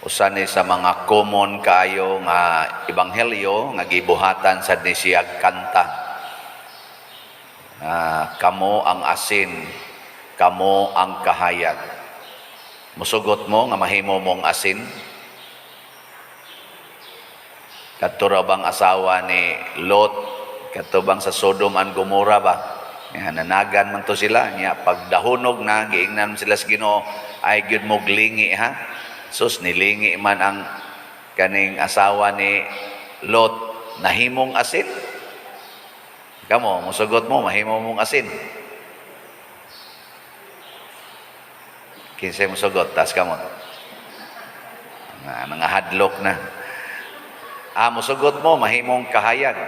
Usa ni sa mga common kaayo nga ebanghelyo nga gibuhatan sad ni siyag kanta. Kamo ang asin, kamo ang kahayag. Musugot mo nga mahimo mong asin? Kadto ra bang asawa ni Lot, kadto bang sa Sodom and Gomorrah ba? Nga nanagan man to sila nya, pagdahunog na, giingnan sila sa Ginoo, "Ay gyud mo glingi ha." Sus, nilingi man ang kaning asawa ni Lot, nahimong asin. Kamo, musugot mo mahimo mong asin? Kinsay musugot? Tas kamot. Nga nangahadlok na. Musugot mo mahimong kahayag?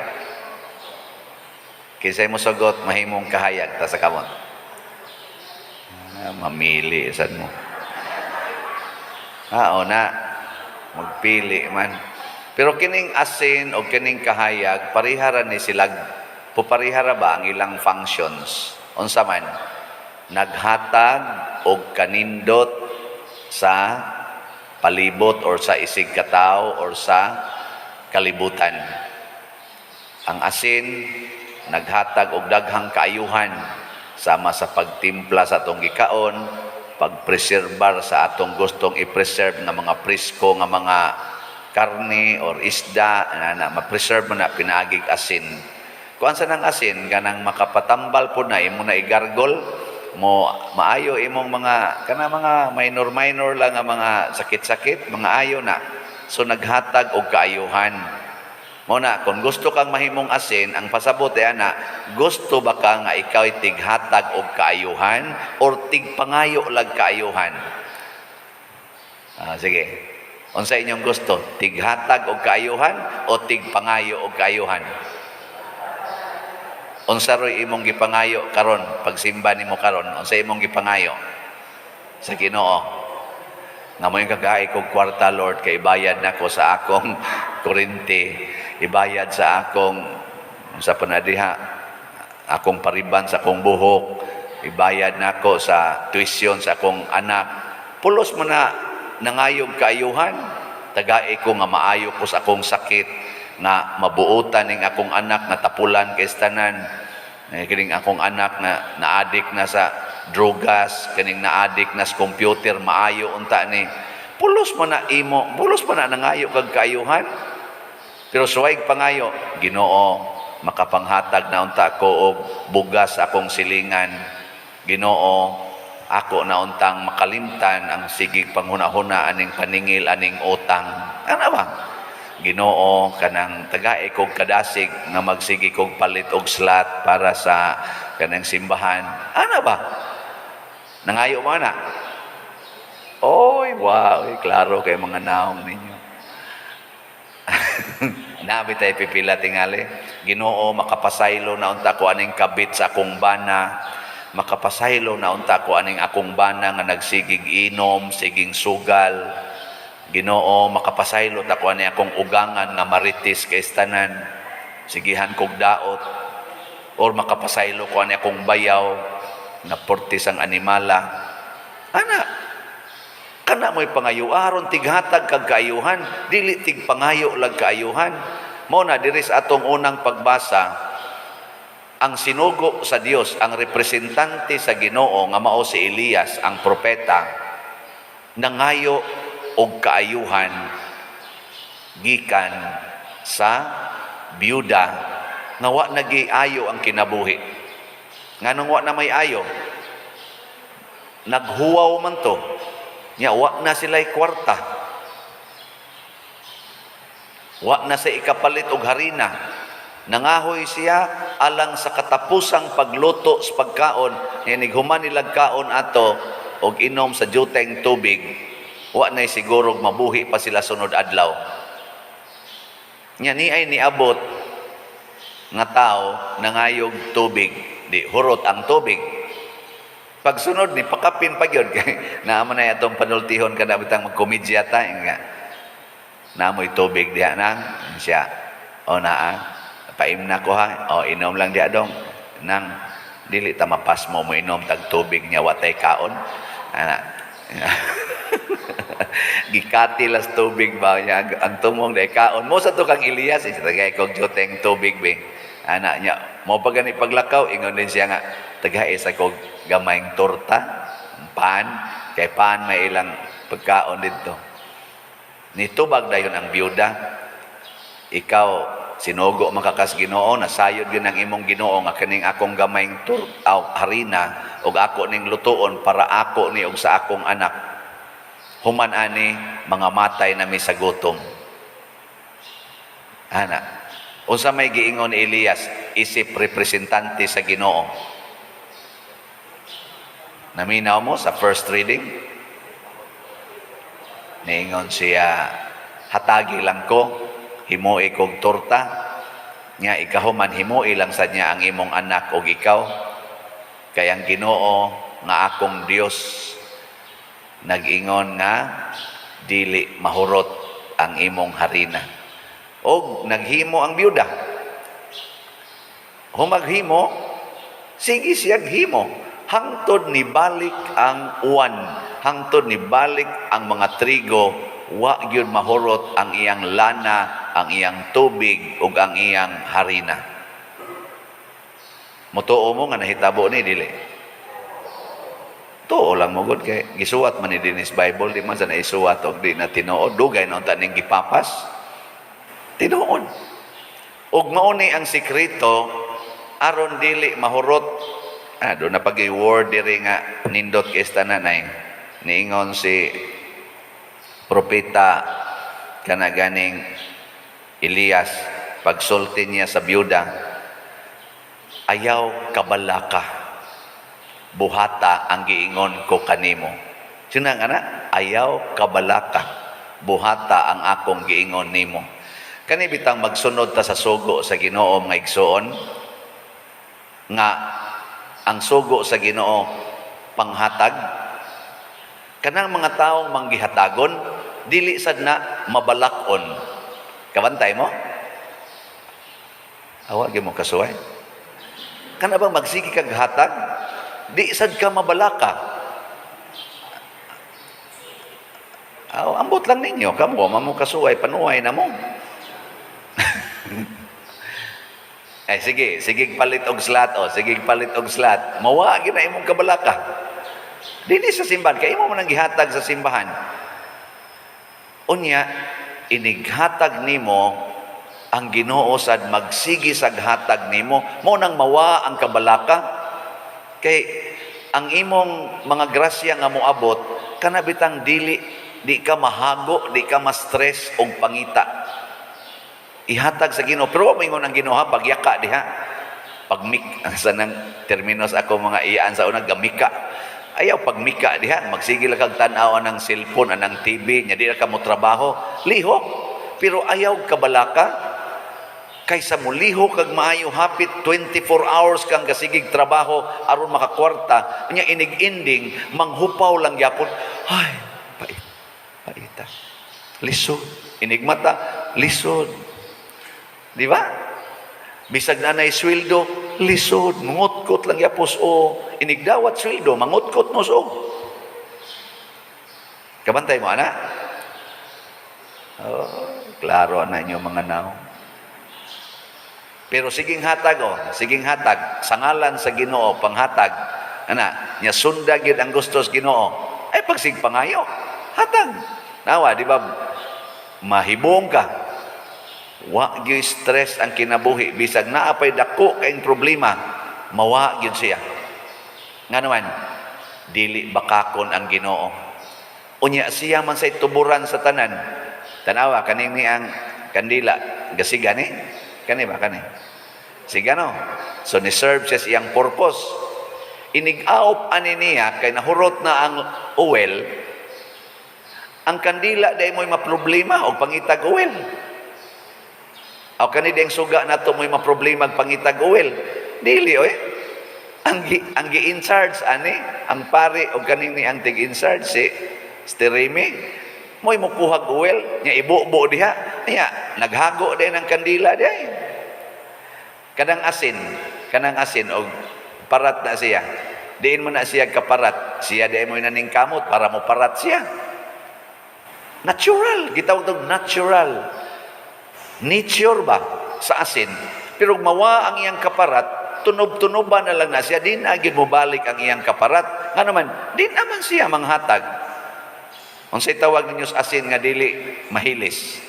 Kinsay musugot mahimong kahayag? Tas kamot. Mamili sad mo. O na. Magpili man. Pero kining asin o kining kahayag, parihara ni sila, puparihara ba ang ilang functions? Unsa man? Naghatag og kanindot sa palibot or sa isig katawo or sa kalibutan. Ang asin naghatag og daghang kaayuhan sama sa pagtimpla sa atong gikaon, pagpreserbar sa atong gustong i-preserve nga mga presko nga mga karne or isda na ma-preserve mo na pinaagig asin. Kung sa nang asin kanang makapatambal po na imo na igargol mo, maayo imong mga kana mga minor minor lang nga mga sakit-sakit, mga ayo na. So naghatag og kaayuhan. Mo na kung gusto kang mahimong asin, ang pasabot ay ana, gusto ba ka nga ikaw tighatag og kaayuhan or tigpangayo lag kaayuhan? Sige. Unsa inyong gusto? Tighatag og kaayuhan o tigpangayo og kaayuhan? Unsa roy imong gipangayo karon pagsimba nimo karon? Unsa imong gipangayo sa Ginoo? Nga mo yung kagaay kog kwarta, Lord, kay ibayad nako sa akong kuryente, ibayad sa akong sa panadiha, akong pariban sa akong buhok, ibayad nako sa tuition sa akong anak. Pulos mo na nangayog kaayuhan. Tagai ko nga maayo ko sa akong sakit, nga mabuotan ning akong anak nga tapulan kay tanan. Kining akong anak na naadik na sa drogas, kining naadik na sa computer, maayo unta ni. Pulos mo na imo, pulos mo na nangayo kag kaayuhan. Pero suway pangayo, "Ginoo, makapanghatag na unta ko og bugas akong silingan. Ginoo, ako na untang makalimtan ang sigig panghuna-huna aning paningil aning utang." Ano ba? "Ginoo, kanang tagae kog kadasig nga magsige kog palit og slot para sa kanang simbahan." Ano ba? Nangayo mo na? Oy, wow, oy, klaro kay mga naong ninyo. Nabi tayo pipila tingali. "Ginoo, makapasaylo na unta ko aning kabit sa akong bana. Makapasaylo na unta ko aning akong bana nga nagsigig inom, siging sugal. Ginoo, makapasaylo ta ko ani akong ugangan nga maritis kay tanan. Sigihan kog daot. Or makapasaylo ko ani akong bayaw na portis ang animala." Ana, kana mo'y pangayo aron tighatag kag kaayuhan, dili tigpangayo lag kaayuhan. Mo na diri sa atong unang pagbasa, ang sinugo sa Dios, ang representante sa Ginoo nga mao si Elias, ang propeta, nangayo og kaayuhan gikan sa byuda nga wa nagiayo ang kinabuhi. Nganong wa na may ayo? Naghuwaw man to. Nya wa na sila'y kwarta. Wa na sa ikapalit og harina. Nangahoy siya alang sa katapusang pagluto sa pagkaon. Nya nighuman nilag kaon ato og inom sa juteng tubig, wa na'y siguro mabuhi pa sila sunod adlaw. Nya ni ay niabot nga tao nangayog tubig, di hurot ang tubig. Pagsunod ni pakapin pa gyud kay naa man na atong panultihon kada bitang magkomedya ta nga. "Namoy tubig diha nang siya." "O naa, paim na ko ha." "O inom lang diha dong." "Nang dili ta mapasmo mo inom tag tubig niya watay kaon." Ana. Gikati las tubig ba niya ang tumong dai kaon mo sa to kang Elias, eh, tagay kog juteng tubig be. Ana niya, mo pa gani paglakaw, ingon din siya nga tagay sa kog gamayng torta, pan, kay pan may ilang pagkaon didto. Nitubag dayon ang byuda, "Ikaw sinugo makakas Ginoo, nasayod gyud ang imong Ginoo nga kining akong gamayng aw, harina ug ako ning lutuon para ako ni ug sa akong anak. Human ani mga matay nami sa gutom." Ana, unsa may giingon ni Elias isip representante sa Ginoo? Naminaw mo sa first reading? Niingon siya, "Hatagi lang ko, himoi kog torta, nya ikahuman himoi lang sa niya ang imong anak og ikaw, kay ang Ginoo nga akong Dios nag-ingon nga dili mahurot ang imong harina." Og naghimo ang byuda. Humaghimo, sige siya himo hangtod ni balik ang uwan, hangtod ni balik ang mga trigo, wa gyud mahurot ang iyang lana, ang iyang tubig ug ang iyang harina. Mutuo mo nga nahitabo ni, dili? Tuo lang mo gud kay gisuwat man ni dinis Bible, di man sa naisuwat og di na tinuod, dugay na unta ning gipapas. Tinuod. Ug mao ni ang sekreto aron dili mahurot. Ah, do na pag word diri nga nindot kay tanan ay niingon si propeta kana ganing Elias, pagsulti niya sa byuda, "Ayaw kabalaka, buhata ang giingon ko kanimo." Sino ang ana? "Ayaw kabalaka, buhata ang akong giingon nimo." Kani bitang magsunod ta sa sugo sa Ginoo, mga igsoon, nga ang sugo sa Ginoo panghatag, kanang mga taong manggihatagon dili sad na mabalakon. Kabantay mo? Awa gyud mo kasuway. Kana bang magsige kag hatag, di sad ka mabalaka? Aw, ambot lang ninyo, kamo man mo kasuway, panuway na mo. Eh sige, sige palit og slot o, sige palit og slot. Mawa gyud na imong kabalaka. Dili sa simbahan kay imo man ang gihatag sa simbahan. Unya inighatag nimo, ang Ginoo sad magsige sag hatag nimo, mo nang mawa ang kabalaka kay ang imong mga grasya nga moabot kana bitang dili di ka mahago, di ka ma-stress og pangita. Ihatag sa Ginoo, pero wa moingon ang Ginoo ha, pagyaka diha, pagmik sa nang terminos ako mga iyaan sa una, gamika. Ayaw pagmika diha, magsige lang kag tan-aw ng cellphone, anang TV nya, di ra ka mo trabaho, lihok, pero ayaw kabalaka kaysa mulihok kag maayo, hapit 24 hours kang gasigig trabaho aron makakwarta, nya inig ending manghupaw lang gyapon. Ay, pait paita, lisod, inigmata, lisod, di ba? Bisag na nay sweldo, lisod, mangutkot lang yapos o inigdawat sweldo, mangutkot mo so. Kabantay mo ana? Oh, klaro na inyo mga naw. Pero siging hatag oh, siging hatag sa ngalan sa Ginoo, panghatag. Ana, nya sunda gyud ang gusto sa Ginoo. Ay pagsig pangayo, hatag. Nawa, di ba? Mahibong ka. Wa gyud stress ang kinabuhi bisag naa pay dako kayong problema, mawa gyud siya. Nga naman, dili bakakon ang Ginoo. Unya siya man sa tuburan sa tanan. Tanawa kaning ni ang kandila, gasiga ni. Kani ba kani? Siga no. So ni serve siya sa iyang purpose. Inig-aop ani niya kay nahurot na ang oil. Ang kandila dai mo'y maproblema og pangitag oil. Aw kani ding suga nato mo'y maproblema og pangitag oil. Dili oy. Ang gi in charge ani ang pare og kaning ni ang tig in charge si Stereme mo'y mukuhag oil nya ibubo diha, nya naghago din ang kandila diha. Kanang asin og parat na siya, diin mo na siya kaparat siya, di mo naning kamot para mo parat siya. Natural, gitawag tong natural. Nature ba sa asin? Pero mawa ang iyang kaparat, tunob-tunoban na lang na siya, di na gyud mobalik ang iyang kaparat. Nga naman, di naman siya manghatag. Unsay tawag ninyo sa asin nga dili mahilis?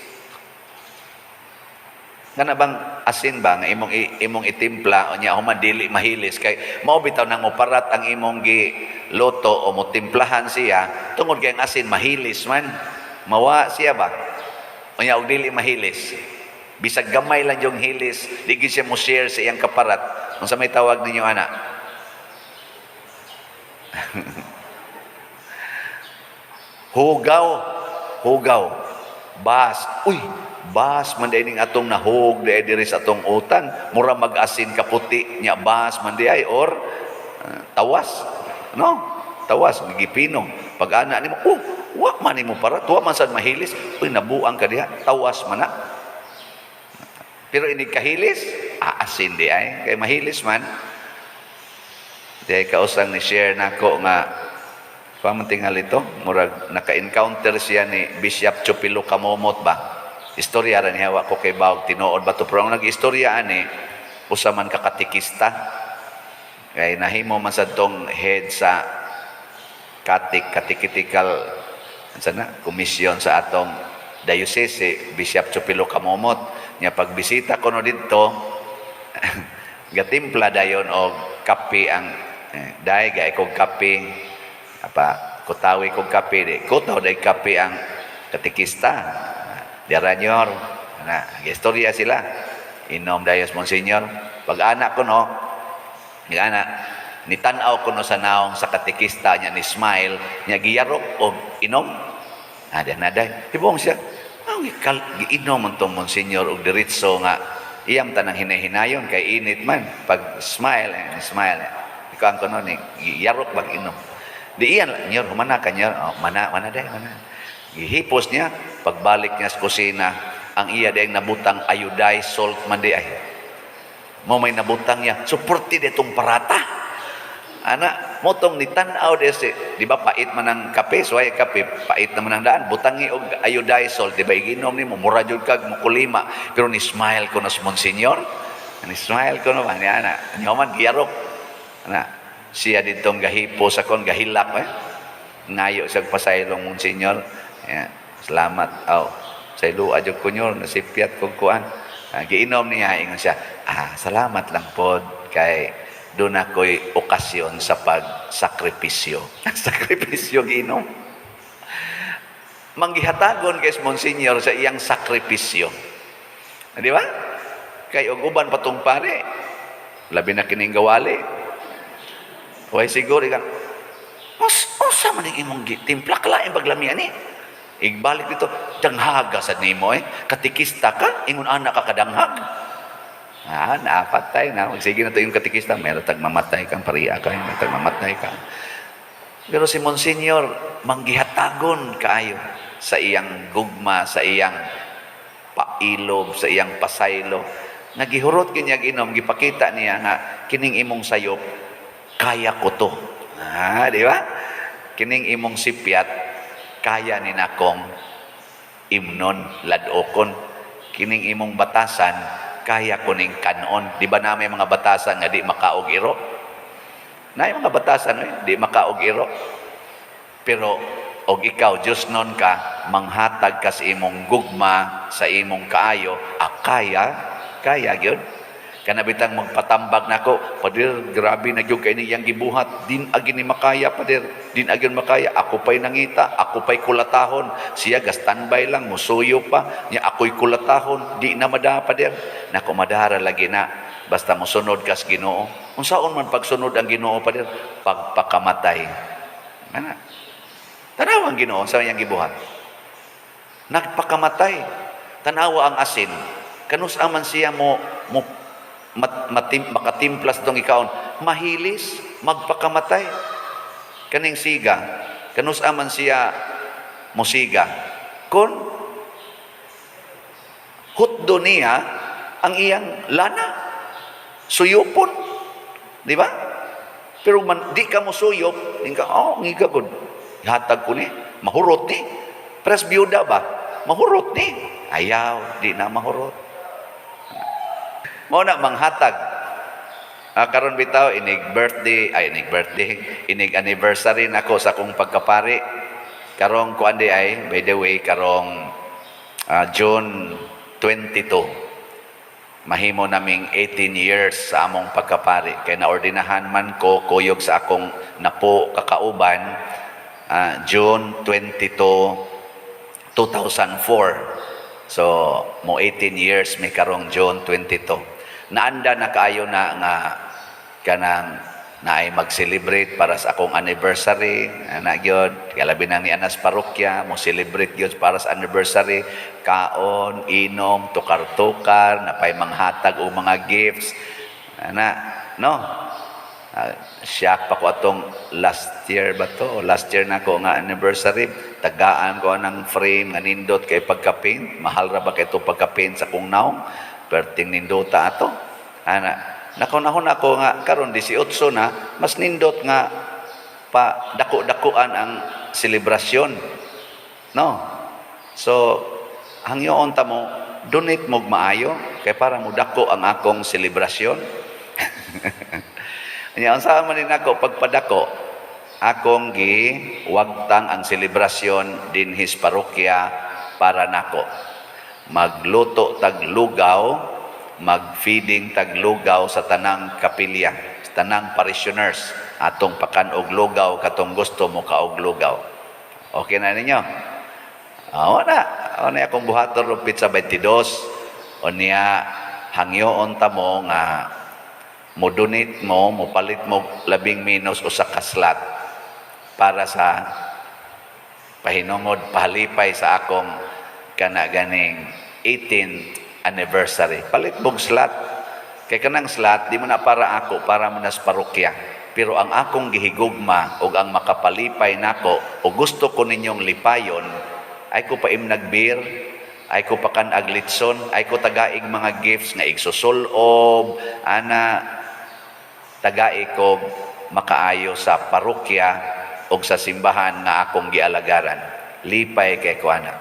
Nga na bang asin ba nga imong itimpla o nya human dili mahilis, kay mao bitaw nang moparat ang imong gi luto o motimplahan siya tungod kay ang asin mahilis man, mawa siya ba? O nya og dili mahilis, bisag gamay lang yung hilis, di gyud siya mo share sa iyang kaparat, unsa may tawag ninyo ana? Hugaw, hugaw, bas. Uy, bas man diay ning atong nahug diay diri sa atong utan, mura mag-asin kaputi nya, bas man diay or tawas, no? Tawas gipino pag ana nimo, oh, wa man nimo parat, wa man sad mahilis. Uy, nabuang ka diha, tawas man na. Pero inig kahilis, aasin di ay kay mahilis man di ay. Kausang ni share nako nga pamantingal ito, murag naka-encounter siya ni Bishop Chupilo Kamomot ba. Istorya ra niya, wa ko kay bawog tinuod ba to, pero ang nag-istorya ani, usa man ka katikista kay nahimo man sa tong head sa catechetical unsa na komisyon sa atong diocese, Bishop Chupilo Kamomot niya. Pagbisita ko no didto, gatimpla dayon og kape ang day gay kog kape, apa kutawi kog kape, di kutaw day kape ang katikista diaranyor na. Istorya sila, inom dayos monsignor. Pag anak ko no, ana ni tan-aw ko no sa naong sa katikista niya, ni smile niya, giyarok og inom. Ah, di na day hibong siya ang giinom man tong monsignor og diretso nga iyam tanang hinahinayon kay init man. Pag smile, eh, smile, eh. Ikaw ang kuno ni giyarok bag inom di iyan nyor humana ka nyor. Oh, mana mana day mana. Gihipos niya. Pagbalik niya sa kusina, ang iya day nabutang iodized salt man di ay mo may nabutang niya. So purti ditong parata ana mo tong nitan-aw de si, di ba pait man ang kape? So ay kape pait naman ang daan, butangi og iodized salt, di ba iginom nimo mura jud kag mukulima. Pero ni smile ko na sa monsignor, ni smile ko no ba ni ana niya man giyarok ana siya ditong gahipos akon gahilak, eh ngayo siya pasaylong monsignor. Yeah, salamat aw saylo jud ko nyor, nasipyat kog kuan. Ah, giinom niya, ingon siya, "Ah, salamat lang pod kay doon ako'y okasyon sa pagsakripisyo." Sakripisyo giinom. Manggihatagon kay Monsignor sa iyang sakripisyo. Di ba? Kay og uban patong pare, labi na kining gawali. Way siguro ikan, mas unsa man ning imong timpla, kalain paglamian ni? Igbalik dito, danghaga sa nimo eh. Katikista ka, ingon anak ka kadanghag. Ah, napatay na. Sige na to yung katikista, meron tag mamatay kang pariya ka, meron tag mamatay ka. Pero si Monsignor, manggihatagon kaayo sa iyang gugma, sa iyang pailob, sa iyang pasaylo. Nagihurot kanya inom, gipakita niya nga kining imong sayop, kaya ko to. Ah, di ba? Kining imong sipyat, kaya ni nakong imnon, ladokon. Kining imong batasan, kaya ko ning kanon. Di ba na may mga batasan nga di makaog iro? Na mga batasan eh, di makaog iro. Pero og ikaw Diyos non ka, manghatag ka sa imong gugma, sa imong kaayo, ah, kaya, kaya gyud. Kana bitang magpatambag nako, "Pader, grabe na gyud kay niyang gibuhat, din agi ni makaya, pader, din agi makaya, ako pa'y nangita, ako pa'y kulatahon, siya ga standby lang, musuyo pa, niya ako'y kulatahon, di na mada, pader." Nako, madara lagi na, basta mosunod kas Ginoo. Unsaon man pagsunod ang Ginoo, pader? Pagpakamatay. Ana. Tanawa ang Ginoo sa iyang gibuhat. Nagpakamatay. Tanawa ang asin. Kanus man siya mo, mo mat, matim, makatimplas dong ikaon, mahilis, magpakamatay. Kaning siga, kanus man siya musiga. Kung hutdo niya ang iyang lana, suyupon. Di ba? Pero man, di ka mo suyop, di ka, oh, ngiga gud. Hatag ko ni, mahurot ni. Pres byuda ba? Mahurot ni. Ayaw, di na mahurot. Mao na manghatag. Ah, karon bitaw inig birthday, ay, inig birthday, inig anniversary nako sa akong pagkapari. Karong kuan di ay, by the way, karong June 22. Mahimo naming 18 years sa among pagkapari. Kay naordinahan man ko kuyog sa akong napo kakauban June 22, 2004. So, mo 18 years mi karong June 22. Naanda na kaayo na nga kanang naay mag-celebrate para sa akong anniversary, ana gyud, kalabi na ni anas parokya mo celebrate gyud para sa anniversary, kaon, inom, tukar-tukar, napay manghatag og mga gifts, ana, no? Ah, siyak pa ko atong last year ba to? Last year na ko nga anniversary, tagaan ko ng frame nga nindot kay pagka-paint. Mahal ra ba kay ito pagka-paint sa kong naong? Perting nindota ato. Ana, nakunahon ako nga karon 18 na, mas nindot nga pa dako-dakuan ang selebrasyon. No? So, hangyoon ta mo, donate mo maayo kay para mo dako ang akong selebrasyon. Nya unsa man din ako pagpadako, akong gi wagtang ang selebrasyon dinhi sa parokya para nako. Magluto tag lugaw, mag-feeding tag lugaw sa tanang kapilya, sa tanang parishioners. Atong pakan og lugaw katong gusto mo kaog lugaw. Okay na ninyo? Ah, wala. Wala akong buhaton og petsa 22. Unya hangyoon ta mo nga mo donate mo, mo palit mo labing minus usa ka slot para sa pahinungod, pahalipay sa akong kana ganing 18th anniversary. Palit mong slot. Kay kanang slot, di mo na para ako, para mo na sa parokya. Pero ang akong gihigugma o ang makapalipay nako o gusto ko ninyong lipayon, ay ko pa imnag beer, ay ko pa kan litson, ay ko tagaig mga gifts nga igsusulob, ana, tagai ko makaayo sa parokya o sa simbahan nga akong gialagaran. Lipay kay ko ana.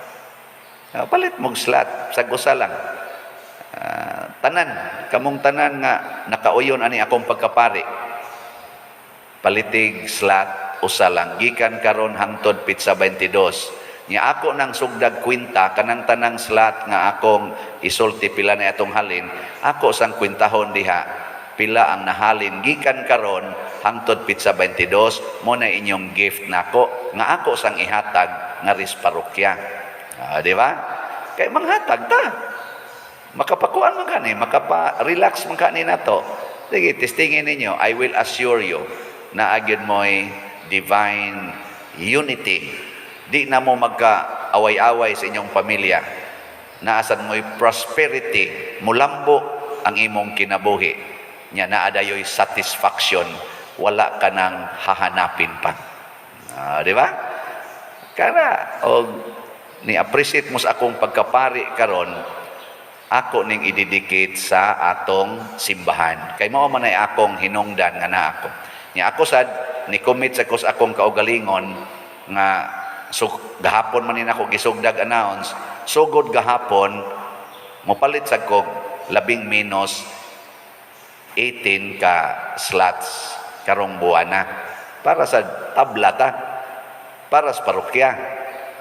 Ah, palit mong slot, sa usa lang. Ah, tanan, kamong tanan nga nakauyon ani akong pagkapari. Palitig slot usa lang gikan karon hangtod petsa 22. Nya ako nang sugdag kwenta kanang tanang slot nga akong isulti pila na atong halin, ako sang kwentahon diha pila ang nahalin gikan karon hangtod petsa 22. Mo na inyong gift nako nga ako sang ihatag nga ris parokya. Ah, di ba? Kay manghatag ta. Makapakuan man kani, makapa-relax man kani nato. Sige, testingin ninyo. I will assure you na agyud mo'y divine unity. Di na mo magka-away-away sa inyong pamilya. Naasan mo'y prosperity, mulambo ang imong kinabuhi. Nya naa dayoy satisfaction, wala ka nang hahanapin pa. Ah, di ba? Kara, og ni appreciate mo sa akong pagkapari karon, ako ning i-dedicate sa atong simbahan. Kay mao man ay akong hinungdan nga naa ako. Nya ako sad ni commit sa ko sa akong kaugalingon nga so, gahapon man ni nako gisugdag announce, sugod gahapon mopalit sad kog labing minus 18 ka slots karong buwana para sa tabla ta, para sa parokya.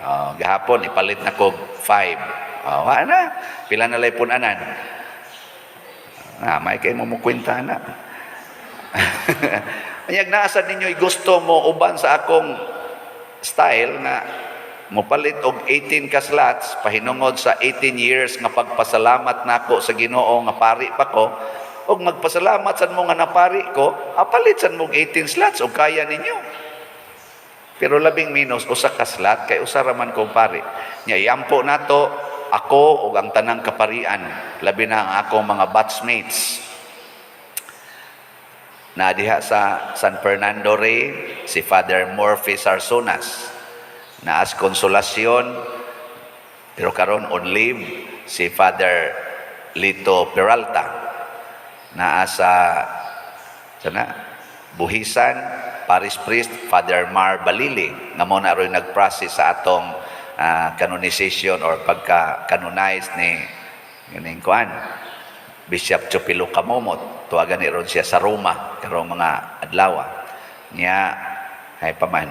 Oh, gahapon ipalit na kog 5. Oh, wa na. Pila na lay punanan? Ah, may kay mo mo kwenta na. Anyag naa sad ninyo gusto mo uban sa akong style nga mopalit og 18 ka slots pahinungod sa 18 years nga pagpasalamat nako sa Ginoo nga pari pa ko, og magpasalamat sad mo nga napari ko, apalit sad mo og 18 slots og kaya ninyo. Pero labing minus usa ka slot kay usa ra man kong pari. Nya iampo nato ako ug ang tanang kaparian, labi na ang akong mga batchmates. Na diha sa San Fernando Rey, si Father Murphy Sarsonas. Naas Consolacion, pero karon on leave, si Father Lito Peralta. Naa sa sana Buhisan, Parish Priest Father Mar Balili nga mo na ro'y nag-process sa atong canonization or pagka canonized ni ganing kuan, Bishop Chupilo Camomot. Tuwagan ni ron siya sa Roma karong mga adlaw niya. Ay paman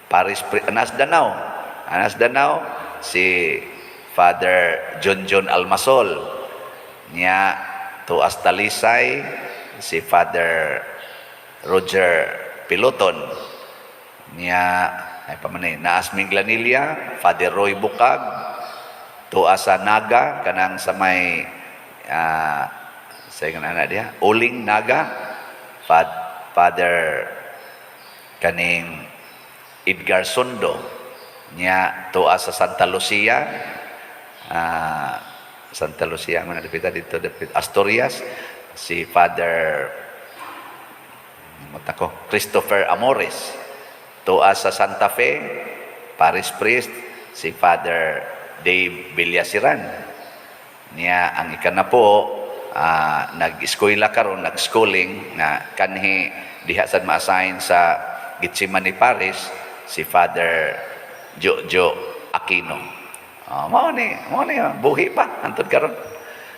Paris Anas Danao, Anas Danao, si Father John John Almasol niya. Tuas Talisay, si Father Roger Piloton niya. Ay paman naas Minglanilla, Father Roy Bukag. Tuas sa Naga, kanang sa may sa ingon ana diha, Uling Naga, Father kaning Edgar Sundo niya. Tuas sa Santa Lucia, Santa Lucia man dapita dito, dapit Asturias, si Father mata ko, Christopher Amores. Tuas sa Santa Fe, parish priest, si Father Dave Villasiran niya. Ang ikanapo, nag-eskwela karon, nag-schooling na kanhi diha sad ma-assign sa Gethsemane Parish, si Father Jojo Aquino. Mao ni buhi pa hantod karon.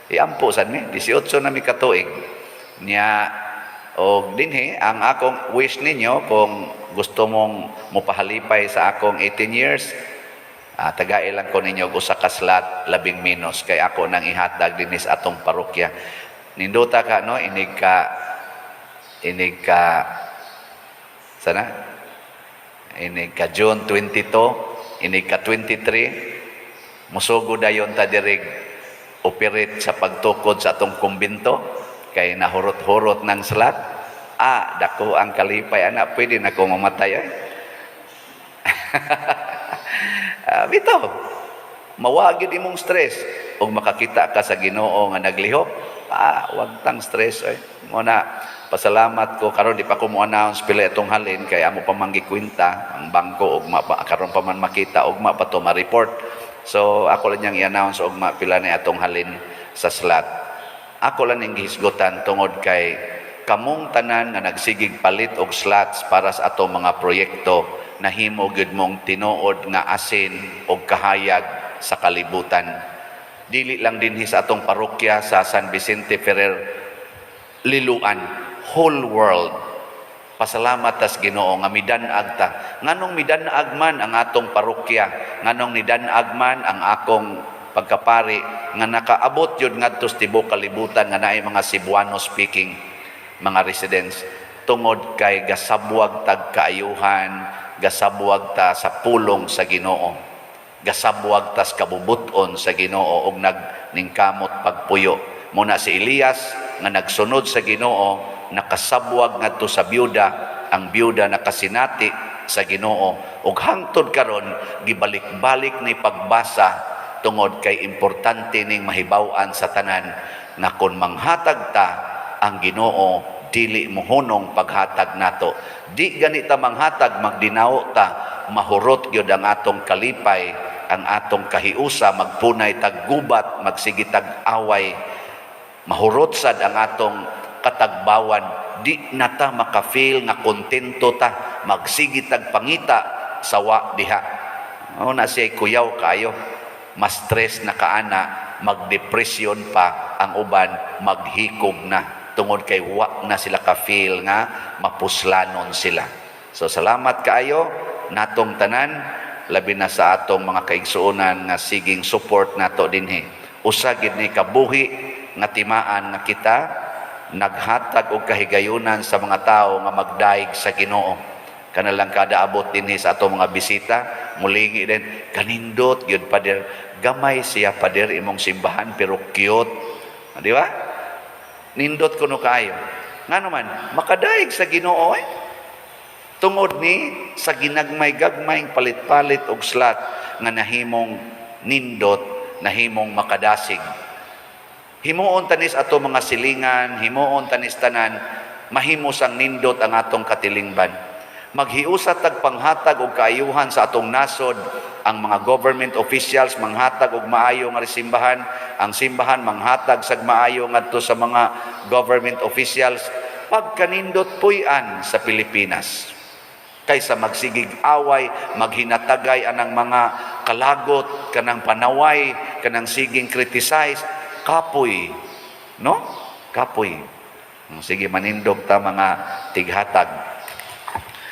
Iampo sad mi, 18 na mi katuig niya. Og dinhi ang akong wish ninyo, kung gusto mong mopahalipay sa akong 18 years, tagai lang ko ninyo og usa ka slot labing minus kay ako nang ihatag dinhi sa atong parokya. Nindota ka, no? Inig ka sana inig ka June 22, inig ka 23, musugo dayon ta dirig operate sa pagtukod sa atong kumbento kay nahurot-hurot ng slot. Ah, dako ang kalipay ana, pwede na ko mamatay ay. Bitaw. Mawagid imong stress ug makakita ka sa Ginoo nga naglihok. Ah, wag tang stress ay. Mo na pasalamat ko karon, di pa ko mo announce pila itong halin kay amo pa man gikwenta ang bangko ugma pa karon pa man makita, ugma pa to ma-report. So ako lang niyang i-announce ugma pila na atong halin sa slot. Ako lang ning gihisgutan tungod kay kamong tanan nga nagsigig palit og slots para sa atong mga proyekto, nahimo gyud mong tinuod nga asin og kahayag sa kalibutan. Dili lang dinhi sa atong parokya sa San Vicente Ferrer Liloan, whole world. Pasalamat tas Ginoo nga midan-ag ta. Nganong midan-ag man ang atong parokya, nganong nidan-ag man ang akong pagkapari nga nakaabot yun ngadto sa tibuok kalibutan nga naay mga Cebuano speaking mga residents, tungod kay gasabwag tag kaayuhan, gasabwag ta sa pulong sa Ginoo, gasabwag tas kabubuton sa Ginoo og nagningkamot pagpuyo. Muna si Elias nga nagsunod sa Ginoo, nakasabwag ngadto sa byuda, ang byuda nakasinati sa Ginoo ug hangtod karon gibalik-balik ni pagbasa tungod kay importante ning mahibaw-an sa tanan nga kon manghatag ta, ang Ginoo dili mohunong paghatag nato. Di gani ta manghatag, magdinaw ta, mahurot gyud ang atong kalipay, ang atong kahiusa, magpunay tag gubat, magsige tag away, mahurot sad ang atong katagbawan. Di na ta maka-feel nga kontento ta, magsige tag pangita sawa diha. O na siya kuyaw kayo, mas stress na kaana, magdepresyon pa ang uban, maghikog na tungod kay wa na sila ka-feel nga mapuslanon sila. So salamat kaayo natong tanan, labi na sa atong mga kaigsuonan nga siging support nato dinhi. Usa gid ni kabuhi nga timaan nga kita naghatag og kahigayunan sa mga tawo nga magdaig sa Ginoo. Kana lang kada abot dinhi sa atong mga bisita, mulingi din, "Kanindot gyud, Pader. Gamay siya, Pader, imong simbahan pero cute." Di ba? Nindot kuno kaayo. Ngano man, makadaig sa Ginoo eh. Tungod ni sa ginagmay-gagmayng palit-palit og slot nga nahimong nindot, nahimong makadasig. Himuon tanis ato mga silingan, himuon tanis tanan, mahimo sang nindot ang atong katilingban. Maghiusa tag panghatag og kaayuhan sa atong nasod, ang mga government officials manghatag og maayo nga simbahan, ang simbahan manghatag sag maayo ngadto sa mga government officials, pagkanindot puy-an sa Pilipinas. Kaysa magsigig away, maghinatagay anang mga kalagot, kanang panaway, kanang siging criticize, kapoy, no? Kapoy. Sige, manindog ta, mga tighatag.